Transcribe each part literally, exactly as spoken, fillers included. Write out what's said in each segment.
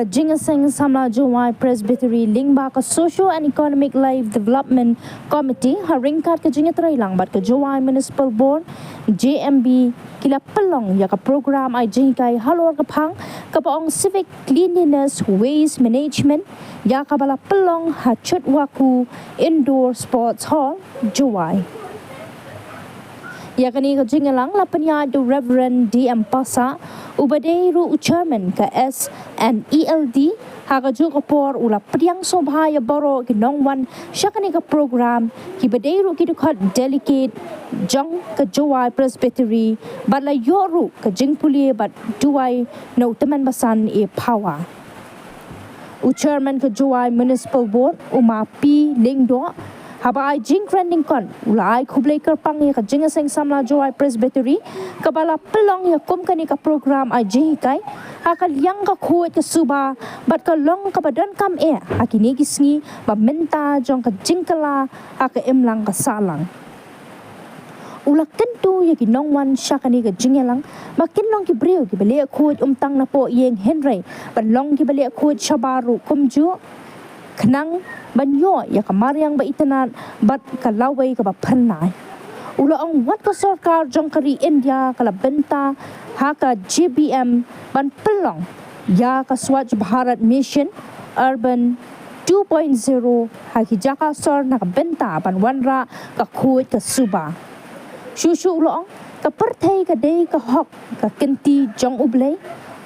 Jingïaseng samla Jowai Presbytery lyngba ka Socio and Economic Life Development Committee ha ryngkat ka jingïatreilang bad ka Jowai Municipal Board, J M B, ki la pynlong ïa ka program ai jinghikai halor ka phang kaba ong Civic Cleanliness Waste Management, ïa kaba la pynlong ha Chutwakhu Indoor Sports Hall, Jowai. Ïa kane ka jingïalang la pynïaid da u Reverend D M Passah, uba dei ruh u chairman ka S and E L D, ha kajuh ka por u la pdiang sngewbha ïa baroh ki nongwan sha kane ka program, kiba dei ruh ki dkhot delegate jong ka Jowai Presbytery, bad la ïoh ruh ka jingpule bad duwai na u tymmen basan E Phawa. U chairman ka Jowai Municipal Board, u Ma P Lyngdoh, haba ai jingkren dyngkong, u la ai khublei kyrpang ïa ka jingïaseng samla Jowai Presbytery, kaba la pynlong ïa kum kane ka program ai jinghikai ha ka liang ka khuid ka suba, bad ka long kaba donkam eh ha kine ki sngi ba mynta jong ka jingkylla ha ka imlang ka sahlang. U la kyntu ïa ki nongwan sha kane ka jingïalang ba kin long ki briew kiba leh khuid ym tang napoh ïing hynrei ban long kiba leh khuid shabar ruh kumjuh, khnang ban ïoh ïa ka mariang ba itynnad bad ka lawei kaba phyrnai. U la ong wat ka sorkar jong ka ri India ka la bynta ha ka J B M ban pynlong ïa ka Swachh Bharat Mission Urban two point zero ha ki jaka sor na ka bynta ban wanrah ka khuid ka suba. Shuh shuh u la ong, ka pyrthei ka dei ka hok ka kynti jong U Blei.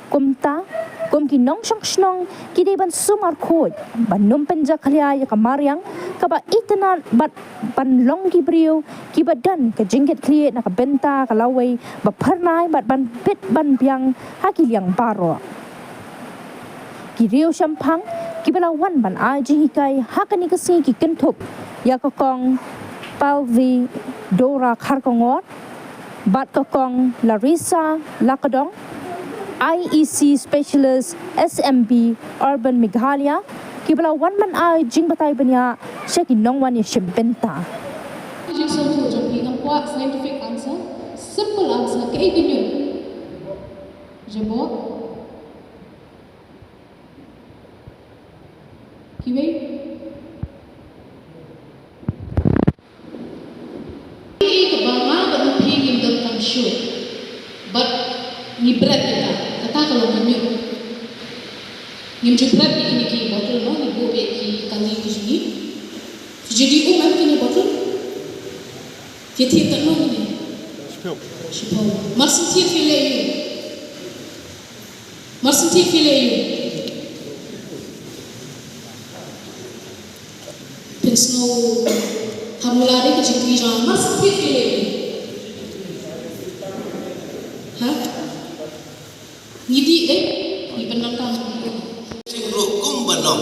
Kumta, kum ki nongshong shnong ki dei ban sumar khuid, ban ym pynjakhlia ïa ka mariang kaba itynnad bad ban long ki briew kiba don ka jingkitkhlieh na ka bynta ka lawei ba phyrnai bad ban bit ban biang ha ki liang baroh. Ki riewshemphang kiba la wan ban ai jinghikai ha kane ka sngi ki kynthup ïa ka Kong Palvi Dora Kharkongor bad ka Kong Larissa Lakadong, I E C Specialist S M B Urban Meghalaya, kiba la wan ban ai jingbatai bniah sha ki nongwan ïashim bynta. Jingsngewthuh jong phi, ngam kwah scientific answer, simple answer, kaei ka ñiut? Jaboh? Kiwei? Kaba nga bad phi ngim donkam shuh. Bad ngi bret ïa ka, kata ka long ka ñiut. Ngim ju bret ïa kine ki bottle, no, ngi buh ïa ki kali ki jong ngi. Ki ju dih um em kine bottle. Ki thied katno kine? Shiphew. Shiphew. Mar shen thied phi leh aïu? Mar shen thied phi leh aïu? Pynsngew, ha mula re ka jingkylli jong nga, mar shen thied phi leh aïu? Ha? Ngi dih de, ngi pyndonkam. Jingruh kumba long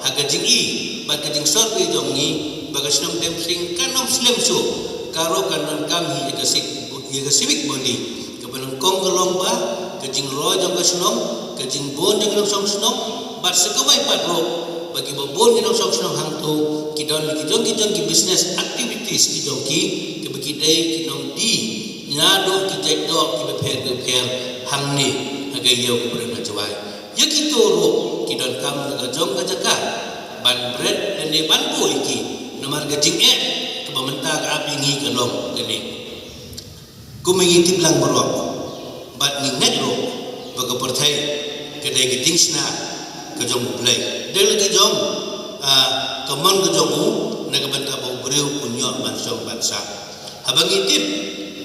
ha ka jingi bad ka jingsor jong ngi ba ka shnong Diemsring kan ym slem shuh, ka ruh kan donkam hi ïa ka sik, ïa ka civic body. Kaba nyngkong ka long ba ka jingroi jong ka shnong, ka jingbun jong ka shnong shnong, bad sa kawei pat ruh ba kiba bun ki nongshong shnong hangto ki don ki jong ki jong ki business activities ki jong ki, kiba ki dei ki nongdie naduh ki jait doh kiba pher kiba pher hangne ha ka ïew ka briew na Jowai. Ïa kito ruh ki donkam ka jong ka jaka ban bret lane ban buh ïa ki, namar ka jingeh kaba mynta ka ap ïa ngi ka long kane. Kumba ngi tip lang baroh bad ngi ngeit ruh ba ka pyrthei ka dei ka jingshna ka jong U Blei. Dei la ka jong, ah, ka mon ka jong u na ka bynta ba u briew un ïoh ban shong ban sah. Haba ngi tip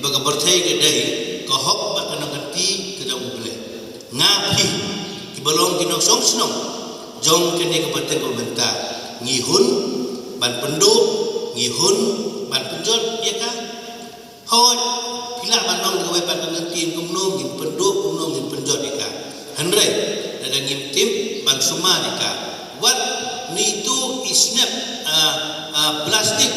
ba ka pyrthei ka dei ka hok bad ka nongkynti ka jong U Blei, nga phi kiba long ki nongshong shnong jong kane ka pateng ka bynta, ngi hun ban pynduh, ngi hun ban pynjot ïa ka. Hooid, phi lah ban ong da kawei pat ka lynti kumno ngin pynduh, kumno ngin pynjot ïa ka. Hynrei lada ngim tip ban sumar ïa ka, wat ne ito i snep, ah, ah, plastik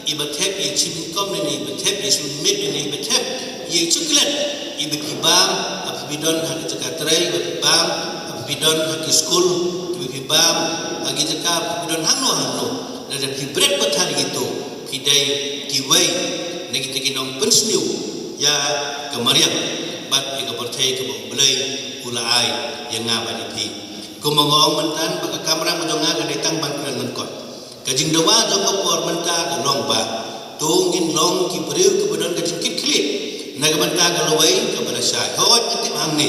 iba thep ïa i shimikom ne, iba thep ïa i sumit ne, iba thep ïa i chocolate iba phi bam, haba phi don ha ki jaka trei, iba phi bam haba phi don ha ki skul, iba phi bam ha ki jaka, iba phi don hangno hangno. Lada phi bret pathar ïa kito, phi dei kiwei na kita ki nongpynsniew ïa ka mariang bad ïa ka pyrthei kaba U Blei u la ai ïa nga bad ïa phi. Kumba nga ong mynta ba ka kamram ka jong nga ka dei tang ban kren lyngkot. Ka jingdawa jong ka por mynta ka long ba to ngin long ki briew kiba don ka jingkitkhlieh na ka bynta ka lawei kaba la shai. Hooid, ngi tip hangne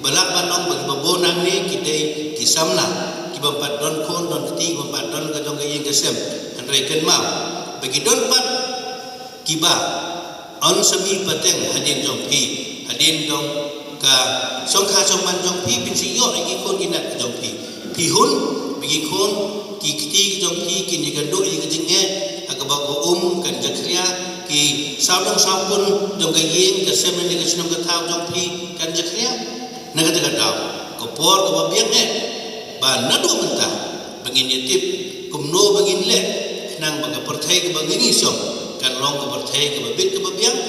ba lah ban long ba kiba bun hangne ki dei ki samla kiba pat don khun don kti, kiba pat don ka jong ka ïing ka sem. Hynrei kynmaw ba ki don pat kiba yn sa mih pateng hadien jong phi, hadien jong ka shongkha shongman jong phi, phin sa ïoh ïa ki khun ki nat jong phi. Phi hun ba ki khun ki kti ki jong phi kin ïakynduh ïa ka jingeh ha kaba ka um kan jakhlia, ki sawdong sawkun jong ka ïing ka sem ne ka shnong ka thaw jong phi kan jakhlia. Na kata ka daw, ka por kaba biang eh ba naduh mynta ba ngin ïatip kumno ba ngin leh khnang ba ka pyrthei kaba ngin ïa shong kan long ka pyrthei kaba bit kaba biang.